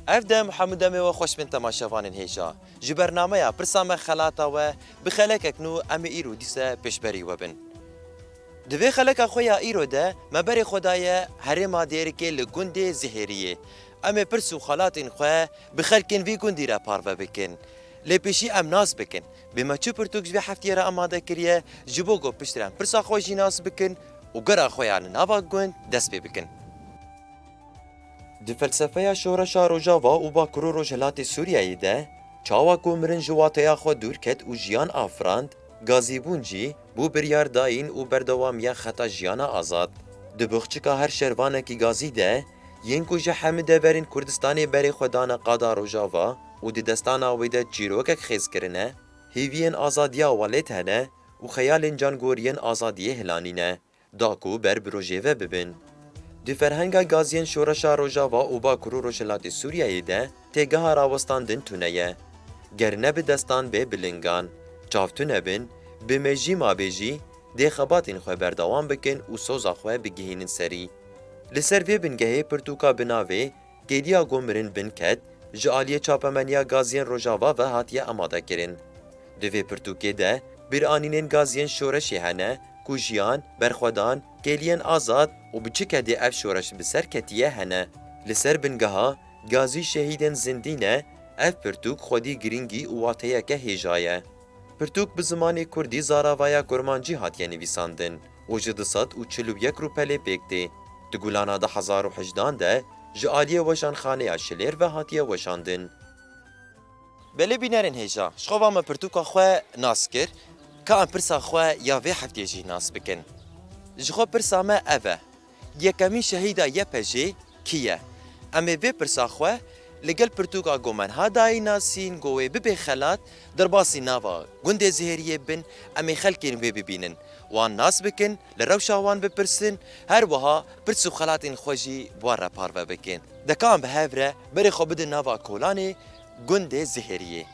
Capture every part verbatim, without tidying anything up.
Ev dem hemû demê we xweş bin temaşevanên hêja. Ji bernameya Pirsa Me Xelata we bi xelekek nû em ê îro dîse pêşberî we bin. Di vê xeleka xwe ya îro de me berê xwe daye herêma Dêrikê li gundê Zihêriyê. Em ê pirs û xelatên xwe bi xelkên vî gundî re parve bikin. Lê pêşî em nas bikin. Bê me çi pirtûk ji vê heftiyê re amade kiriye, ji bo ku piştre em pirsa xwe jî nas bikin û gera xwe ya li nava gund dest pê bikin. Di felsefeya şoreşa Rojava û Bakur û Rojhilatê Sûriyeyê de, çawa ku mirin ji wateya xwe dûr ket û jiyan afirand, gazîbûn jî bû biryar dayîn û berdewamiya xeta jiyana azad. Di boxçika her şervanekî gazî de, yên ku ji hemî deverên Kurdistanê berê xwe dane qada Rojava û di destana wê de çîrokek xêz kirine, hêviyên azadiya welêt hene û xeyalên cangoriyên azadiyê hilanîne, da ku ber bi rojê ve bibin. Di ferhenga gaziyên şoreşa Rojava û Bakur û Rojhilatê Sûriyeyê de têgeha rawestandin tune ye. Ger ne bi destan bê bi lingan, çav tune bin, bi mejî mabê jî dê xebatên xwe berdewam bikin û soza xwe bigihînin serî. Li ser vê bingehê pirtûka bi navê Kêliya ku mirin bin ket, ji aliyê çapemeniya gaziyên Rojava ve hatiye amadekirin. Di vê pirtûkê de bîranînên gaziyên şoreşê hene ku jiyan, berxwedan, kêliyên azad û bi çi kedê ev şoreş bi ser ketiye hene. Li ser bingeha Gazî Şehîdên Zindî ne, ev pirtûk xwedî girîngî û wateyeke hêja ye. Pirtûk bi zimanê kurdî zaravaya kurmancî hatiye nivîsandin û ji du sed û çil û yek rûpelê pêk tê. Di Gulana du hezar û hejdan de ji aliyê Weşanxaneya Şilêr ve hatiye weşandin. Belê bînerên hêja, ji xwe va me pirtûka xwe nas kir, ka em pirsa xwe ya vê heftiyê jî nas bikin. Ji xwe pirsa me ev e. Yekemîn şehîda Y P J'ê kî ye? Em ê vê pirsa xwe li gel pirtûka ku me niha dayî nasîn, ku wê bibê xelat, derbasî nava gundê Zihêriyê bin, em ê xelkên wê bibînin, wan nas bikin, li rewşa wan bipirsin, her wiha pirs û xelatên xwe jî bi wan re parve bikin. De ka em bi hev re berê xwe bidin nava kolanê gundê Zihêriyê.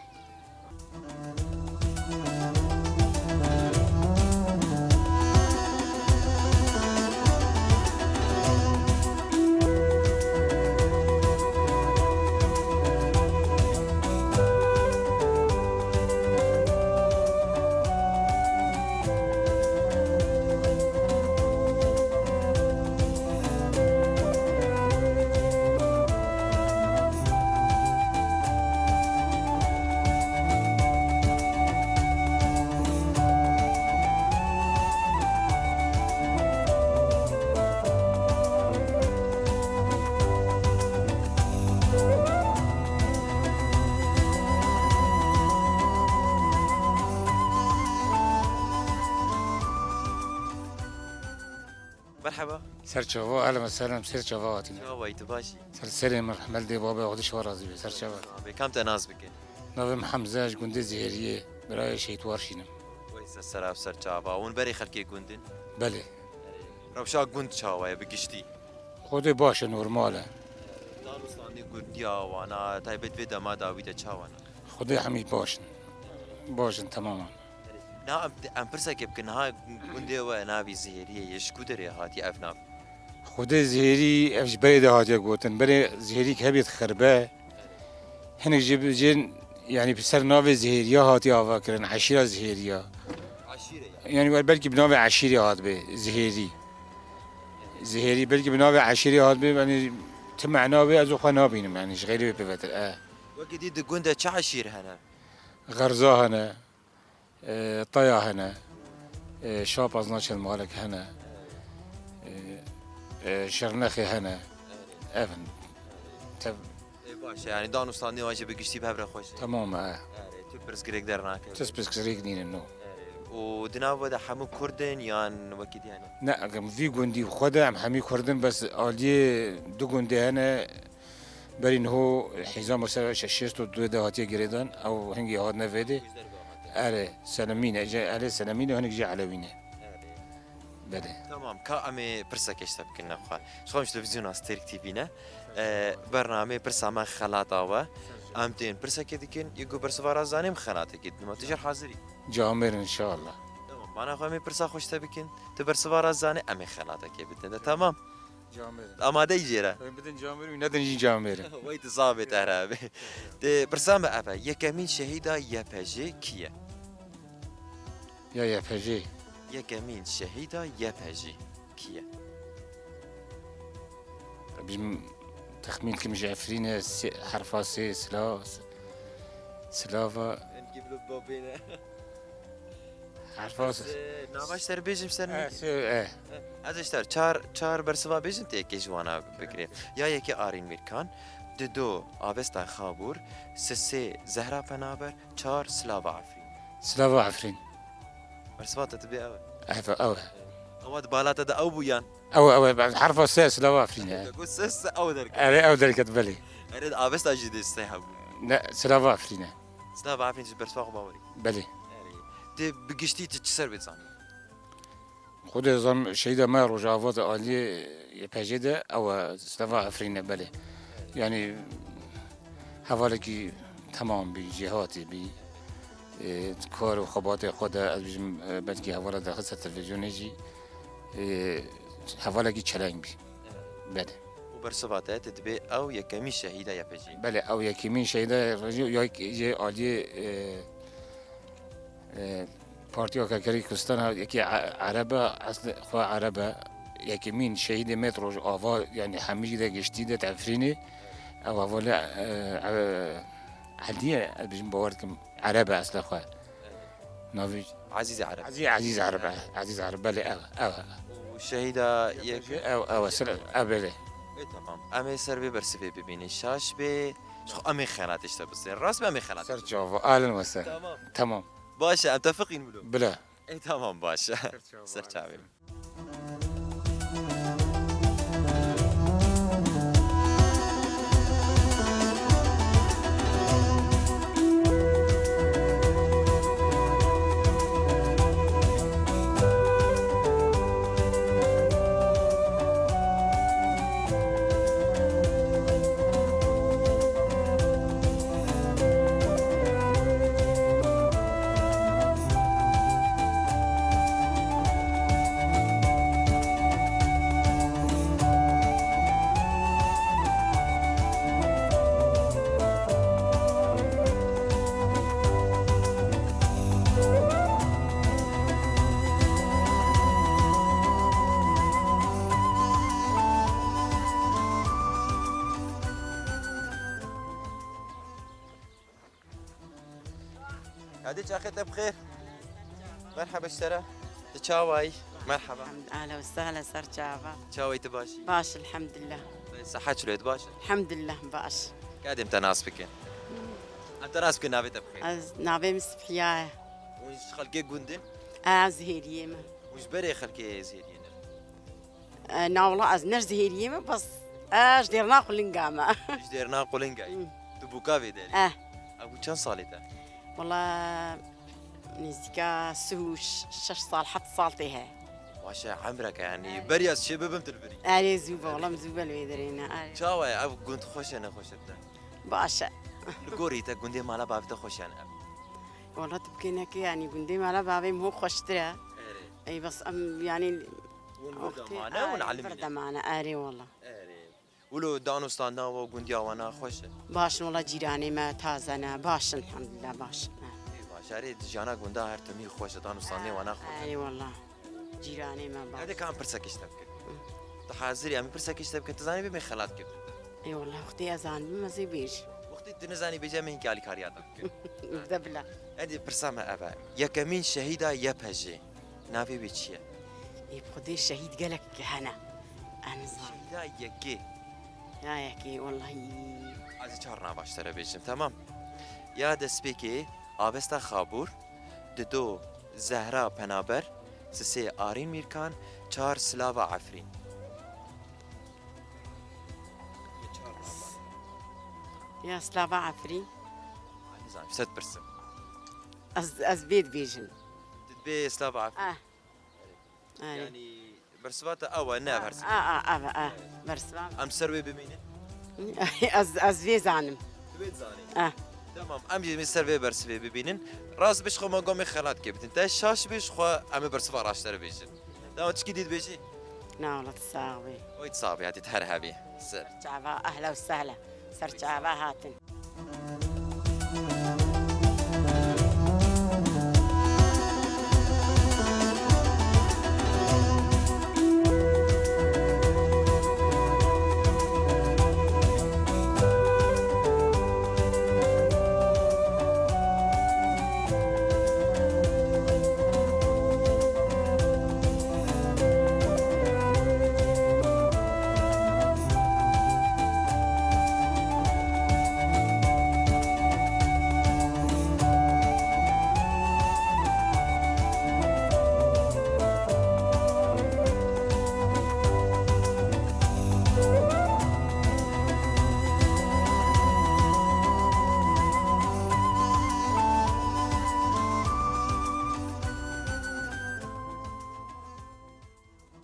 Merheba. Ser çava, ehlen ve sehlen, ser çava hatîne. Çawa yî, tu baş î? Ser serê min, rehmet dê babê Xwedê ji we razî be, ser çava. Abi, kam te nas bike? Navê min Hemze, ji gundê Zihêriyê, birayê Şehîd Warşîn im. Wey ser sera ser çava. Hûn berê xelkê gund in? Belê. Rewşa gund çawa ye bi giştî? Xwedê baş e, normal e. Danûstandin gundiya wana, taybet vê dema dawî de çawa ne? Xwedê hemî baş in. Baş in temaman. Na em, em pirsekê bikin, niha gundê we navî Zihêriyê ye, ji ku derê hatiye ev nav? Xwedê Zihêrî ev ji berê de hatiye gotin. Berê Zihêrî hebê dixiribe. Hinek jî bi cên, yanî bi ser navê Zihêriya hatiye avakirin, eşîra Zihêriya. Eşîre yani. Yanî belkî bi navê eşîrê hatibê, Zihêrî. Zihêrî belkî bi navê eşîrê hatibê, yanî ti mena bê, ez û xwe nabînim, yanî ji xeyrê wê pêvetir, e. Wekî dî di gund de çi eşîr hene? Xerza hene, e, Taya hene, e, Şapaz Naçel Malek hene, e, e, Şirnexê hene. Ev in. Tev- Ê, baş e, yanî danûstandin wan jî bi giştî bi hev re xweş e. Temam e. Erê, tu pirsgirêk dernakeve. Tis pirsgirêk nînin, no. Erê, û di nav we de hemû Kurd in yan wekî dî hene? Ne, em vî gundî xwe de em hemî Kurd in, bes aliyê du gundê hene, Berî niho hîza mesela şeş şêst û du de hatiye girêdan, ew hingî hatine vê de. Erê, Selemî ne, ji ehlê Selemî ne, hinek jî Elewî ne. Belê. Tamam, ka em ê pirsekê ji te bikin nexwe. Ji xwe em ji televîzyona Stêrk T V ne. E, bernameyê pirsa me xelata we. Em tên pirsekê dikin, yê ku bersiva re zanê em xelatekê didin. Tu jî hazirî? Camêr inşallah. Tamam, bana xwe em ê pirsa xwe ji te bikin. Tu bersiva re zanê em ê xelatekê bidin. De tamam. Camêrin. Amadeyî jê re? Em bidin camêrin, û nedin jî camêrin. Wey tu sax bê, te here be. Dê pirsa me ev e. Yekemîn şehîda Y P J kî ye? Ya Y P J. Yekemîn şehîda Y P J kî ye? Bim texmîn kim ji Efrîn e, sê, herfa sê, Sila-, Silava. Em kî bilo babê ne. Herfa s- Ez, e, nava ji te re bêjim ser Eh, nekî. sê, eh. Ez ji te re çar, çar bersiva bêjim, tê yekê ji wana bigirê. Ya yekê Arîn Mîrkan, dido Avesta Xabûr, sisê Zehra Penaber, çar Silava Efrîn. Silava Efrîn. Bersiva te dibe ew e. Ev, ew e. Ewa di bala te de ew bû yan? Ew, ew e, ben herfa sê Silava Efrîn e. Te got sê, sê ew derket. Erê, ew derket, belê. Erê, di Avesta jî dê sê hebû. Ne, Silava Efrîn e. Silava Efrîn ji bersiva xwe bawerî. Belê. Erê. Dê bi giştî tu çi ser bê zanî? Xwedê zan şehîda me Rojava de aliyê Y P J de ew e, Silava Efrîn e, belê. Yanî hevalekî temam bî, jêhatî bî. Ê, kar û xebatê xwe de, ez bêjim, e, belkî hevala derxiste televîzyonê jî, ê, hevalekî çeleng bî. Belê. Û bersiva te, tu dibê ew yekemîn şehîda Y P J. Belê, ew yekemîn şehîda Y P J ya yê aliyê, e, e, Partiya Karkerê Kurdistan ha, yekî e-, Ereb e, eslê xwe Ereb e. Yekemîn şehîdê me Rojava, yanî hemî jî de giştî de tefrînê. Ew hevalê, e, e, Elî ye, ez bêjim bawer dikim Ereb e eslê xwe. Navê Ezîz Ereb. Ezî-, Ezîz Ereb e. Ezîz Ereb, belê, ew, ew. Û şehîda yek. Ew, ew, sila-, ew, belê. E, tamam. Em ê ser vê bersivê bibînin. Şaş bê. Ji xwe em ê xelatê ji te bistênin. Rast be, em ê xelatê. Ser çava. Alen wese. Tamam. Tamam. Baş e, em tefiqîn wilo. Bila. E, tamam, baş e. Ser çava. Ser çavê. Hadi çaxê te bi xêr. Merhaba ji te re. Tu çawa yî? Merhaba. Ahlen we sehlen, ser çava. Çawa yî, tu baş î? Baş, elhamdülillah. Sehet çilo ye, tu baş î? Elhamdülillah, baş. Ka dê em te nas bikin. Em te nas bikin, navê te bi xêr. Ez, navê min Sibhiya ye. Hûn ji xelkê gund in? Ez Zihêriyê me. Hûn ji berê xelkê Zihêriyê ne? E, na wala ez ne ji Zihêriyê me, bes ez ji Dêrna Qulinga me. Ji Dêrna Qulinga yî. Hmm. Tu bûka vê derê? Eh. Ew bû çend salê te? Wala nêzîka sih û şeş sal, heft sal tê he. Baş e, emreke, yanî. Evet. Beriya ez çê bibim tu li vir î. Erê, zû be, wala min zû be li vê derê ne, erê. Çawa ye, ev gund xweş e, nexweş e bi te? Baş e. Li gorî te gundê mala bavê te xweş e, ne? Wala tu bikê nekê, yanî gundê mala bavê min hûn xweştir e. Erê. Ey, bes em, yanî, wextê, erê, berdemane, erê, wala. Erê. Wilo dan û standan we û gundiya we ne xweş e? Baş in, wela cîranê me taze ne, baş in, elhamdulillah, baş in. Ê, baş, erê, jiyana gunda her timî xweş e, dan û standê we ne xweş e? Erê, wela. Cîranê me baş. Hede ka em pirsekê ji te bikin. Hı. Tu hazir î, em ê pirsekê ji te bikin, tu zanî bê me xelat kir. Ê, wela, wextê ez zanibim, ez ê bêjim. Wextê tu nizanî bêje, em ê hinkî alîkariya te bikin. De bila. Hede pirsa me ev e. Yekemîn şehîda Y P J. Navê wê çi ye? Ê, bi Xwedê şehîd gelek hene. Ez nizanim. Şehîda yekê. Ya yekê, wellahî. Ez ê çar nava ji te re bêjim, temam? Ya destpêkê Avesta Xabûr, dido Zehra Penaber, sisê Arîn Mîrkan, çar Silava Efrîn. Ya Silava Efrîn. Ez nizanim, ji te dipirsim. Ez, ez vê dibêjim. Tu dibê Silava Efrîn. Ah. Erê. Yanî bersiva te ew e, ne ev her sê. A, a, ev e, a. Bersiva. Em ser wê bimînin? Ez, ez vê zanim. Tu vê dizanî? A. Tamam, em jî ser vê bersivê bibînin. Rast bê ji xwe me gomê xelat kê bitin. Te şaş bê ji xwe em ê bersiva raştere bêjin. Tamam, çikî dî dibêjî? Navlet sax bî. Oy sax bî, hatî her hebî. Ser. Çava, ehla û sehla. Ser çava hatin.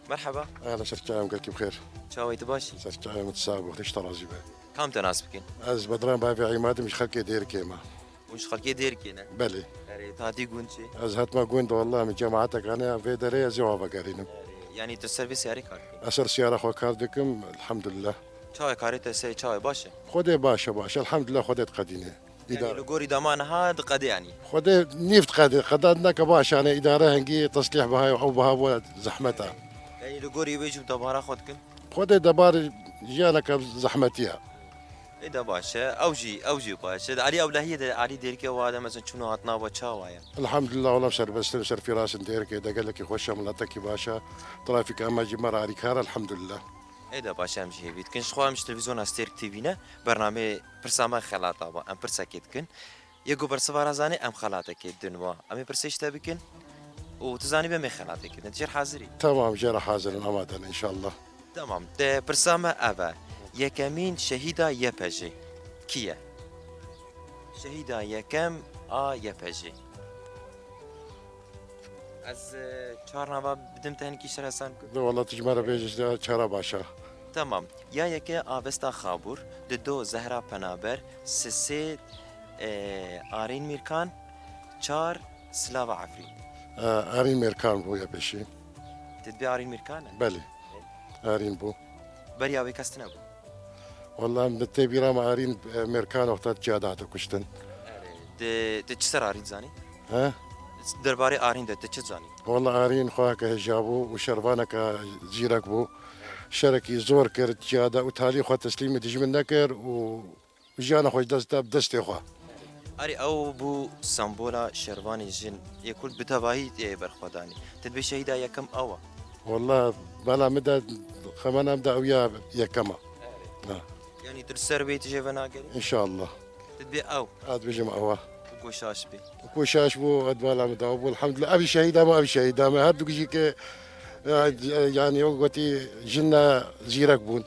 Merheba. Ehla, ser çawa, gelkî bi xêr. Çawa yî, tu baş î? Ser çawa, min sax bû, Xwedê ji te razî be. Kam te nas bikin? Ez Bedran bavê Îmad im, ji xelkê Dêrikê me. Hûn ji xelkê Dêrikê ne? Belê. Erê, tu hatî gund çi? Ez hatime gund, wallah, min cemaeteka ne, vê derê ez ê ava gerînim. Erê, yanî tu ser vê siyarê kar dikî? Ez ser siyara xwe kar dikim, elhamdulillah. Çawa karê te, ser çawa, baş e? Xwedê baş e, baş. Elhamdulillah, Xwedê diqedîne. Yanî îdare. Li gorî dema niha diqedê, yanî? Xwedê nîv diqedê. Qeda neke baş, yanî îdare hingî teslîh biha, ew biha bû zehmet e. Yanî li gorî wê jî debara xwe dikin? Xwedê debar jiyaneke zehmetî ye. Ê de baş e, ew jî, ew jî baş e. Di alî ewlehiyê de, alî Dêrikê wa de, mesela, çûn û hatina we çawa ye? Elhamdulillah, wela serbest in, ser fîras in Dêrikê de, gelekî xweş e, miletekî baş e. Trafîka me jî me re alîkar e, elhamdulillah. Ê de baş e, em jî hêvî dikin. Ji xwe em ji televîzyona Stêrk T V ne, bernameyê Pirsa Me Xelata we. Em pirsekê dikin. Yê ku bersiva re zanê, em xelatekê din wa. Em ê pirsê ji te bikin û tu zanî be em ê xelatekê din. Tu jê re hazir î? Tamam, jê re hazir in, amade in înşallah. Tamam. Te pirsa me ev e. Yekemîn şehîda Y P J kî ye? Şehîda yekem a Y P J. Ez, e, çar nava bidim te, hinekî şeresan ku. Wala tu ji me re bêjî, ji çara baş e. Tamam. Ya yeke Avesta Xabûr, dido Zehra Penaber, sisê, e, Arîn Mîrkan, çar Silava Efrîn. E, Arîn Mîrkan bû ya pêşî. Tu dibê Arîn Mîrkan e? Belê. Arîn bû. Beriya wê kes tune bû? Wala min tê bîra me Arîn, e, Mêrkan wexta çiya dihate kuştin. Erê, tu, tu çi ser Arîn zanî? He? Derbarê Arîn de tu çi zanî? Wala Arîn xweheke hêja bû û şervaneke zîrek bû. Şerekî zor kir çiya de û talî xwe teslîmî dijmin nekir û jiyana xwe ji dest da bi destê xwe. Erê, ew bû sembola şervanê jin yê ku bi tevahî tê berxwedanî. Tu dibê şehîda yekem ew e? Wala bela min de, xemena min de ew ya yekem e. Ha. Yanî tu li ser wê tijê venagerî? Înşallah. Tu dibê ew? Ez dibêjim ew e. Ku şaş bê. Ku şaş bû, ez bela min de ew bû. Elhamdulillah, ev şehîda me, ev şehîda me. Her du jî ke, e, yanî wek gotî jin ne zîrek bûn.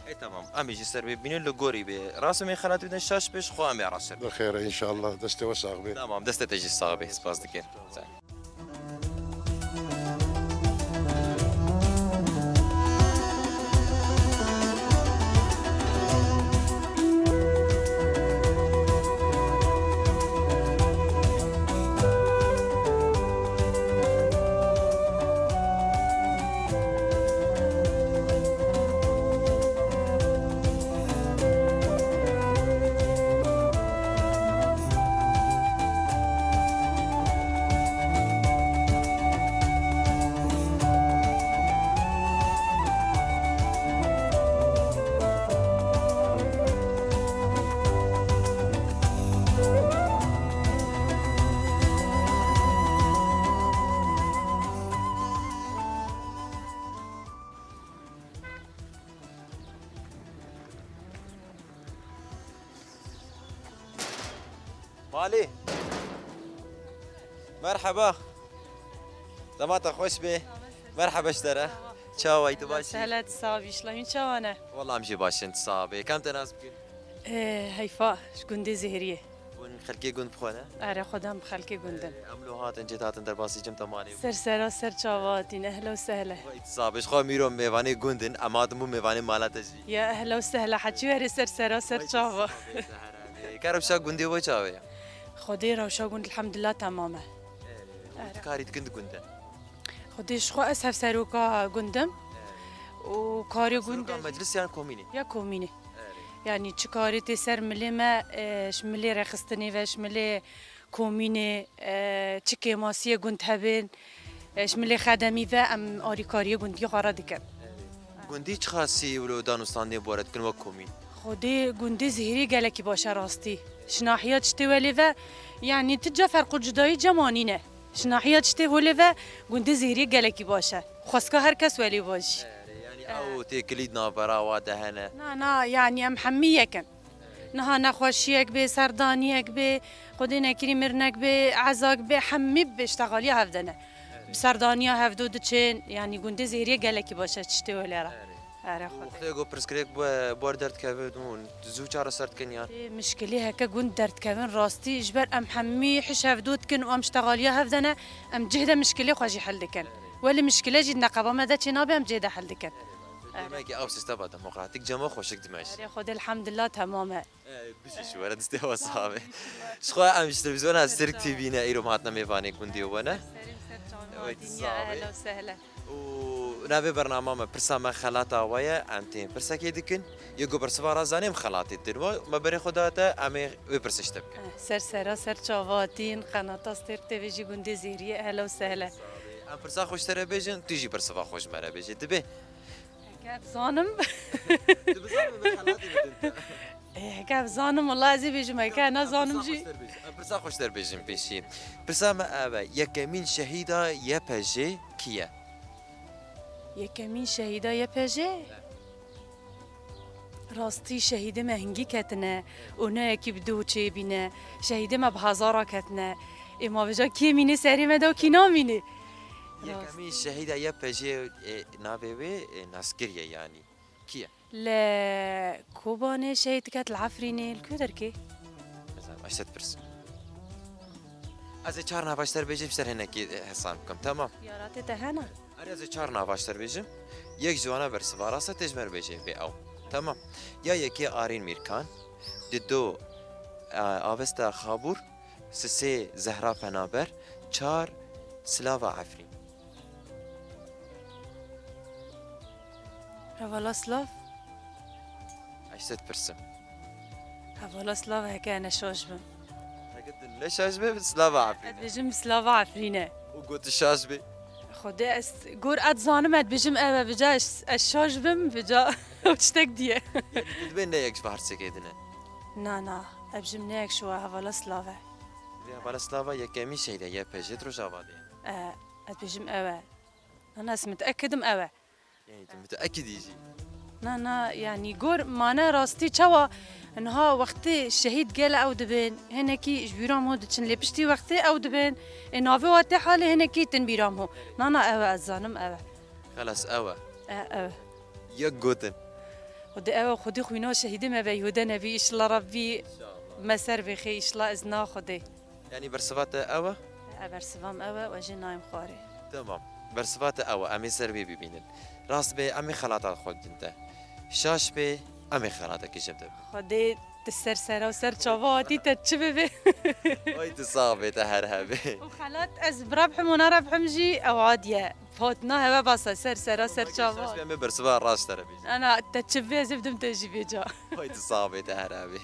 E, tamam. Em ê jî ser wê bînin, li gorî bê. Rast em ê xelat bidin, şaş bê, ji xwe em ê araştir. Bi xêr, înşallah. Destê we sax bê. Tamam, destê te jî sax bê. Spas dikin. Sağ ol. Malî. Merheba. Dema te xweş bê. Merheba ji te re. Çawa yî, tu baş î? Sehlet, sax bî, ji la hûn çawa ne? Wela em jî baş in, tu sax bê. Kam te nas bikin? Ê, Heyfa, ji gundê Zêhriyê. Hûn xelkê gund bi xwe ne? Erê, xwedem bi xelkê gund in. Ê, em lo hatin, cê hatin derbasî cem te malê. Ser sera ser çava hatîn, ehla û sehla. Vay, tu sax bê, ji xwe mîro mêvanê gund in, em hatin bû mêvanê mala te jî. Ya ehla û sehla, heçî were ser sera ser çava. Vay, tu sax bê, Zehra bê. Ka rewşa gundê we çawa ye? Xwedê rewşa gund elhamdulillah temam e. Erê, hûn çi karî dikin di gund de? Xwedê ji xwe ez hevseroka gund im. karê gundê Seroka meclis yan komînê? Ya komînê. Erê. Yanî çi karê tê ser milê me, e, ji milê rêxistinê ve, ji milê komînê, e, çi kêmasiyê gund hebin, e, ji milê xedemî ve em arîkariyê gundî xwe re dikin. Gundî çiqasî wilo dan û standê bi we re dikin wek komîn? Xwedê gundê Zihêrê gelekî baş e rastî. Ji nahiya tiştê welê ve, yanî ti ca ferq û cudayî ca manîne. Ji nahiya tiştê holê ve gundê Zihêrê gelekî baş e. Xwestka her kes welê baş. Erê, yanî ew têkilî di navbera wa de hene? Na, na, yanî em hemî yek in. Niha nexweşiyek bê, serdaniyek bê, Xwedê nekirî mirinek bê, ezak bê, hemî bi pêştexaliya hev de ne. Bi serdaniya hevdo diçin, yanî gundê Zêriyê gelekî baş e tiştê wele re. Erê. Erê Xwedê. Wextê ku pirsgirêk bi, bi wer derdikeve û zû çareser dikin yan? Ê, mişkilê heke gund derdikevin rastî, ji ber em hemî hiş hevdo dikin û em ji texaliya hev de ne, em cih de mişkilê xwe jî hel dikin. Welê mişkile jî di neqeba me de çê nabe, em cihê de hel dikin. Demekî ew sîstema demokratîk cema xweşik dimeş. Erê Xwedê elhamdulillah temam e. Ê, bijî ji we re distê we sax be. Ji xwe em ji televîzyona Sirk T V ne, îro me hatine mêvanê gundê we ne. Serî ser çavan Wê hatî tu niye, sax be. Ehla û sehla. Û navê bernama me pirsa me xelata we ye, em tên pirsekê dikin. Yê ku bersiva re zanê em xelatê din we, me berê xwe da te, em ê wê pirsê ji te bikin. Eh, ser sera, ser çavatîn, qenata Sirk T V jî gundê Zêriyê, ehla û sehla. Em pirsa xwe ji te re bêjin, tu jî bersiva xwe ji me re bêjê. Dibe? Heke ev zanim. Tu bizanî min xelatê bidin te. Eh, heke ev zanim, wela ez ê bêjim, heke nezanim jî. Em pirsa xwe ji te re bêjin pêşî. Pirsa me ev e, yekemîn şehîda Y P J kî ye? Yekemîn şehîda Y P J? Rastî şehîdê me hingî ketine û ne yekî bi dû çêbîne. Şehîdê me bi hezara ketine. Ê ma vêca kê mînê serê me de û kî namînê? Yekemîn şehîda Y P J, e, navê wê, e, naskir ye yanî. Kî ye? Li Kobanê şehîd ket, li Efrînê, li ku derkê? Ez ez te dipirsim. Ez ê çar nava ji te re bêjim, ji te re hinekî, e, hesan bikim. Temam. Xeyalatê te hene? Erê, ez ê çar nava ji te re bêjim. Yek ji wana bersiva rast e, tê ji me re bêjê bê ew. Temam. Ya yekê Arîn Mîrkan, di do, e, Avesta Xabûr, sisê Zehra Penaber, çar Silava Efrîn. Hevala Slav. Ez te dipirsim. Hevala Slav heke ne şaş bim. Heke tu ne şaş be, Silava Efrîn e. Ez bêjim Silava Efrîn e. Û got tu şaş be. Xwedê ez gor ez zanim ez bêjim ev e, vêca ez, ez şaş bim, vêca ew tiştek diye. Yanî tu dibê ne yek ji ber sekê dine? Na, na, ez bêjim ne yek ji we hevala Slav e. Vê hevala Slav e yekemîn şehîd e Y P J di Rojava de. E, ez bêjim ew e. Na, na, ez miteekidim ew e. Yanî tu miteekidî jî? Na, na, yanî gor mane rastî çawa niha wextê şehîd gele ew dibin, hinekî ji bîra min diçin, lê piştî wextê ew dibin, ê navê wa tê halê hinekî tin bîra min. Na, na, ew e, ez zanim ew e. Xelas, ew e. E, ew e. Yek gotin. Xwedê ew e, Xwedê xwîna şehîdê me ve yode nebî, îşillah Rebbî me ser bêxê, îşillah izna Xwedê. Yanî bersiva te ew e? E, bersiva min ew e, we jî nayêm xwarê. Temam. Bersiva te ew e, em ê ser vê bibînin. Rast bê, em ê xelata xwe bidin te. Şaş bê, em ê xelatekî ji te bidin. Xwedê tu ser sera û ser çava hatî te çi bibe? Ay tu sax bê, te her hebê. Û xelat ez bi rebhim û nerebhim jî ew adiye. Fatina heve basa ser sera ser çava. Şaş bê, em ê bersiva rast te re bêjin. Ana, te çi bê, ez ê bidim te jî vêca. Ay tu sax bê, te her hebê.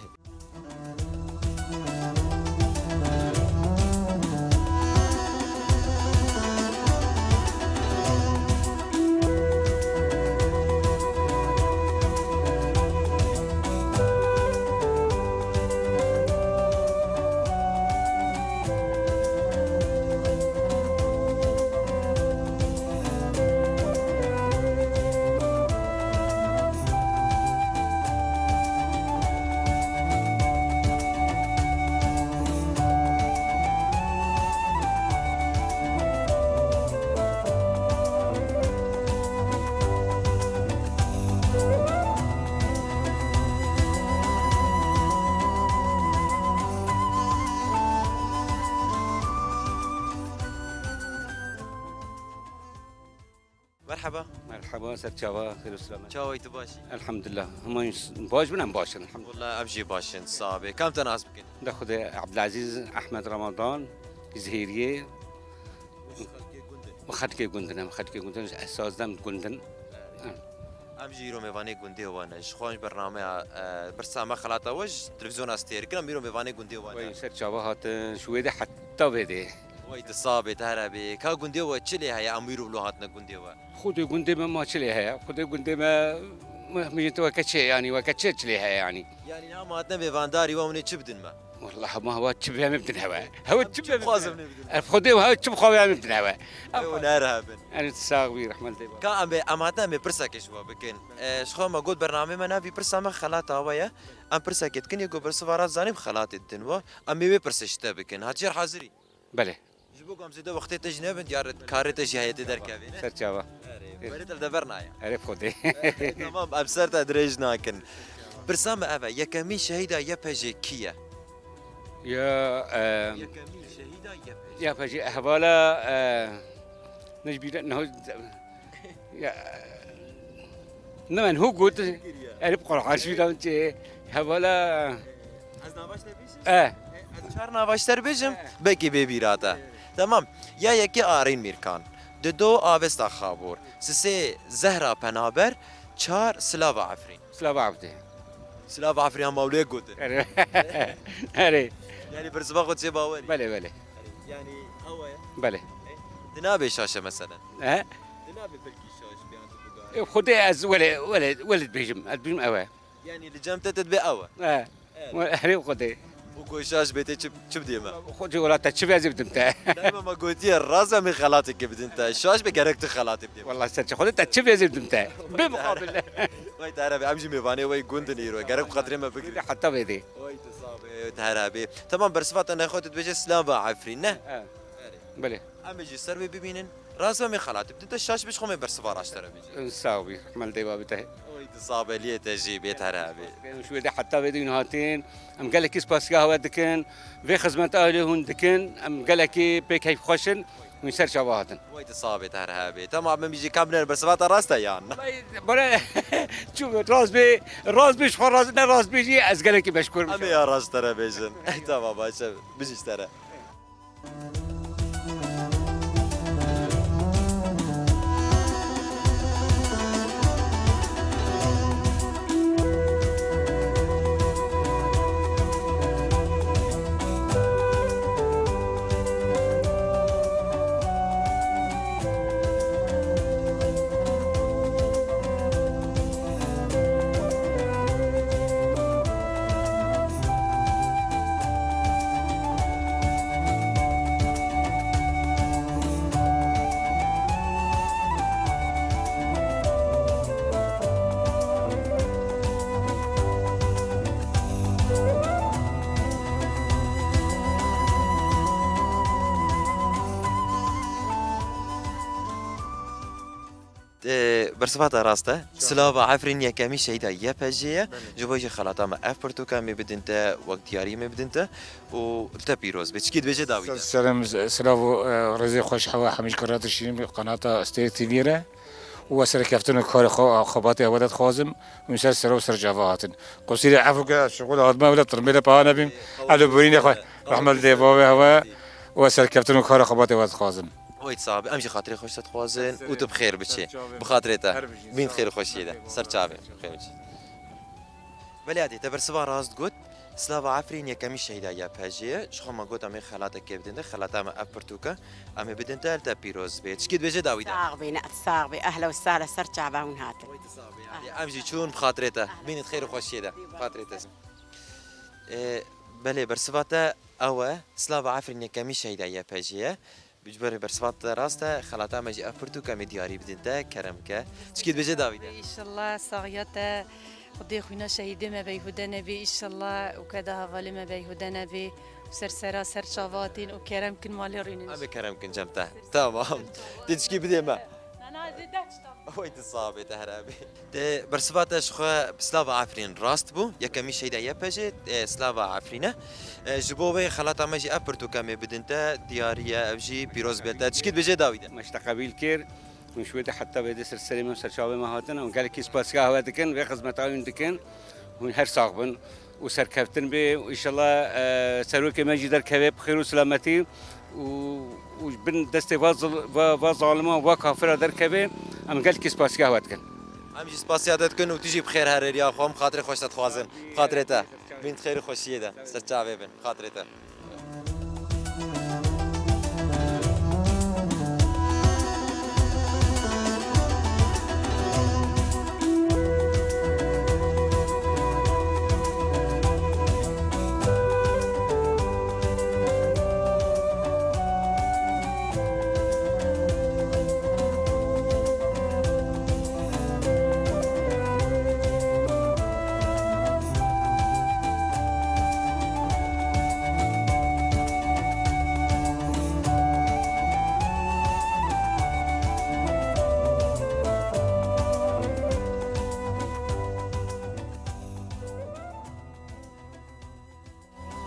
Merheba. Merheba, ser çava, xêr û selamet. Çawa yî, tu baş î? Elhamdulillah. Hema baş bin, em baş in, elhamdulillah. Wala, em jî baş in, sax bê. Ka em te nas bikin? De Xwedê, Ebdilezîz Ehmed Ramadan, Zihêriyê. Û xelkê gund in? Û xelkê gund in, em xelkê gund in, esas dem gund in. Em Em jî îro mêvanê gundê we ne. Ji xwe ji bernameya, e, pirsa me xelata we ji televîzyona Stêrk in, em îro mêvanê gundê we ne. Wey ser çava hatin, ji wê de heta vê de. Wey tu sabê, te here bê. Ka gundê we çi lê heye, em îro wilo hatine gundê we? Xwedê gundê me ma çi lê heye? Xwedê gundê me, me, me weke çi, yanî weke çi, çi lê heye yanî? Yanî niha em hatine mêvandarî we, hûn ê çi bidin me? Wallah, ma hewa çi bê em bidin hewe. Hewa çi bê em bidin hewe. Ev Xwedê hewa çi bixwe em bidin hewe. Ew ner hebin. Em sax bî, rehmet lê. Ka em bê, em hatin em ê pirsekê ji we bikin. E, ji xwe me got bernamê me navî pirsa me xelata we ye. Em pirsekê dikin, yê ku bersiva rast zanî bi xelatê didin we. Em ê wê pirsê ji te bikin. Hatiye hazirî? Belê. Ji bo ku em zêde wextê te jî nebin, diyar karê te jî heye tê derkevê, ne? Ser çava. Erê, berê te li dever naye. Erê Xwedê. Tamam, em ser te dirêj nakin. Pirsa me ev e, yekemîn şehîda Y P J kî ye? Ya, e, yekemîn şehîda Y P J. Y P J hevala, e, ne ji bîra, ne, ya, ne min hû got, erê bi Qur'an ji bîra min çê, hevala. Ez navaş te bêjim? E. Ez çar navaş te bêjim, belkî bê bîra te. Tamam. Ya yekê Arîn Mîrkan. Dido Avesta Xabor. Sisê Zehra Penaber. Çar Silava Efrîn. Silava Efrîn. Silava Efrîn ya mawlê gotin. Erê. Erê. Yanî bersiva xwe çê bawerî. Belê, belê. Yanî ew e. Belê. Di nabê şaş e meselen. He? Di nabê belkî şaş bê an tu bigarî. E, Xwedê ez wele, wele, wele dibêjim. Ez dibêjim ew e. Yanî li cem te te dibê ew e. E. Erê Xwedê. Û ku şaş bê tê çi, çi bidê me? Xwedê wela te çi vê ez ê bidim te. Dayma me gotiye rast em ê xelateke bidin te. Şaş be gerek tu xelatê bidê me. Wela ser çi Xwedê te çi vê ez ê bidim te. Bê muqabil. Wey te here be, em jî mêvanê wey gund in îro. Gerek bi xatirê me bigirî. Heta vê dê. Wey tu sax be, te here be. Tamam, bersiva te nexwe tu dibêje Silava Efrîn, ne? He. Erê. Belê. Em ê jî ser wê bibînin. Rast be em ê xelatê bidin te, şaş be ji xwe em ê bersiva rast te re bêjin. Sax bî, hemel dê babî te. Oy tu sax be, liyê te jî bê te re bê. Em ji wê de heta vê de hûn hatin. Em gelekî spasiya we dikin. Vê xizmeta lê hûn dikin. Em gelekî pê keyfxweş in. Hûn ser çava hatin. Oy tu sax bê te re bê. Tamam, em jî kam ne bersiva te rast e yan? Bore, çû rast bê, rast bê, ji xwe rast, ne rast bê jî ez gelekî meşkûr bim. Em ê ya rast te re bêjin. Tamam, baş e. Bijî ji te re. E, bersiva te rast e. Silava Efrîn yekemî şehîda Y P J ye. Belê. Ji bo jî xelata me ev pirtûka em ê bidin te, wek diyarî me bidin te û li te pîroz be. Çikî dibêje dawî de. Ser-, serem, silav û, e, rêzê xweş hewa hemî ji kurata şîrin bi qanata Stêrk T V re û we serkeftin û karê xwe, xebatê hewa de dixwazim û ser sera û ser çava hatin. Qusîrê efû ke şixul hatime wile tirmê de paha nebîm. Elo borînê xwe rehmet dê bavê hewa û we serkeftin û karê xebatê we dixwazim. Oy sax be, em jî xatirê xweş te dixwazin û tu bi xêr biçî. Ser çavê. Bi xatirê te. Her bijî. Bîn xêr û xweşiyê de. Ser çavê. Bi xêr biçî. Belê Adî, te bersiva rast got. Silava Efrîn yekemî şehîda Y P J ye. Ji xwe me got em ê xelatekê bidin te. Xelata me ev pirtûk e. Em ê bidin te, li te pîroz bê. Çikî dibêje dawî de. Sax bîne, sax bî. Ehla û sahla, ser çava hûn hatin. Oy tu sax bî Adî. Em jî çûn bi xatirê te. Bînit xêr û xweşiyê de. Bi xatirê te. Ê, belê, bersiva te ew e. Silava Efrîn yekemî şehîda Y P J ye. Ji ber bersiva te rast e, xelata me jî ev pirtûk em ê diyarî bidin te, kerem ke. Çikî dibêje dawî de. Înşallah saxiya te, Xwedê xwîna şehîdê me beyhude nebê, înşallah û keda hevalê me beyhude nebê. Ser sera ser çava hatîn û kerem kin malê rûnin. Em ê kerem kin cem te. Tamam. Tê çikî bidê me. Na, na, ez ê deh çi tam. Wey tu sax bê, te here bê. Te bersiva te ji xwe bi Silava Efrîn rast bû. Yekemî şehîda Y P J, e, Silava Efrîn e. E, ji bo wê xelata me jî ev pirtûk em ê bidin te, diyarî ye, ev jî pîroz bê te. Çikî dibêje dawî de. Me ji te qebîl kir. Hûn ji wê de heta vê de ser serê me û ser çavê me hatin. Hûn gelekî spasiya we dikin, vê xizmeta hûn dikin. Hûn her sax bin û serkeftin bê û înşallah, e, serokê me jî derkeve bi xêr û silametî û, û ji bin destê va zil-, va, va zaliman, va kafira derkeve, em gelkî spasiya we dikin. Em jî spasiya te dikin û tu jî bi xêr herêriya xwe, em xatirê xweş te dixwazin. Xatirê te. Bin di xêr û xweşiyê de. Ser çavê bin. Xatirê te.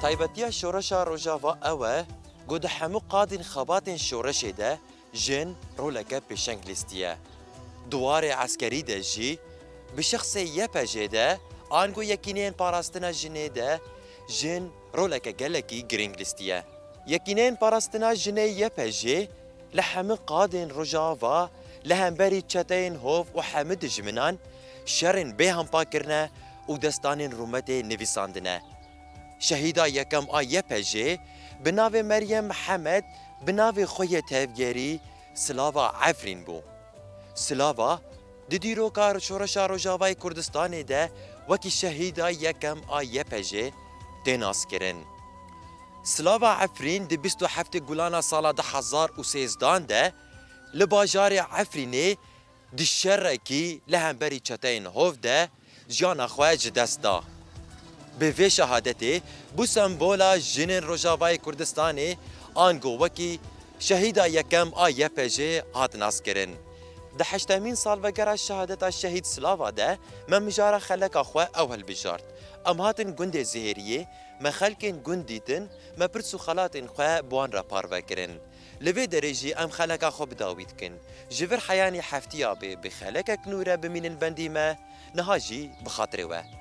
Taybetiya şoreşa Rojava ew e ku di hemû qadên xebatên şoreşê de jin roleke pêşeng lîstiye. Di warê eskerî de jî, bi şexsê Y P J'ê de, ango Yekîneyên Parastina Jinê de jin roleke gelekî girîng lîstiye. Yekîneyên Parastina Jinê Y P J li hemî qadên Rojava li hemberî çeteyên hov û hemî dijminan şerên bêhempa kirine û destanên rûmetê nivîsandine. Şehîda yekem a Y P J'ê bi navê Meryem Mihemed, bi navê xwe yê tevgerî Silava Efrîn bû. Silava di dîroka Şoreşa Rojavayê Kurdistanê de wekî şehîda yekem a Y P J'ê tê naskirin. Silava Efrîn di bîst û heftê Gulana sala du hezar û sêzdan de li bajarê Efrînê di şerekî li hemberî çeteyên hov de jiyana xwe ji dest da. Bi vê şehadetê bû sembola jinên Rojavayê Kurdistanê, ango wekî şehîda yekem a Y P J'ê hat naskirin. Di heştemîn salvegera şehadeta şehîd Silava de me mijara xeleka xwe ew hilbijart. Em hatin gundê Zihêriyê, me xelkên gund dîtin, me pirs û xelatên xwe bi wan re parve kirin. Li vê derê jî em xeleka xwe bi dawî dikin. Ji vir heyanî heftiya bê bi xelekek nû re bimînin bendî me, niha jî bi xatirê we.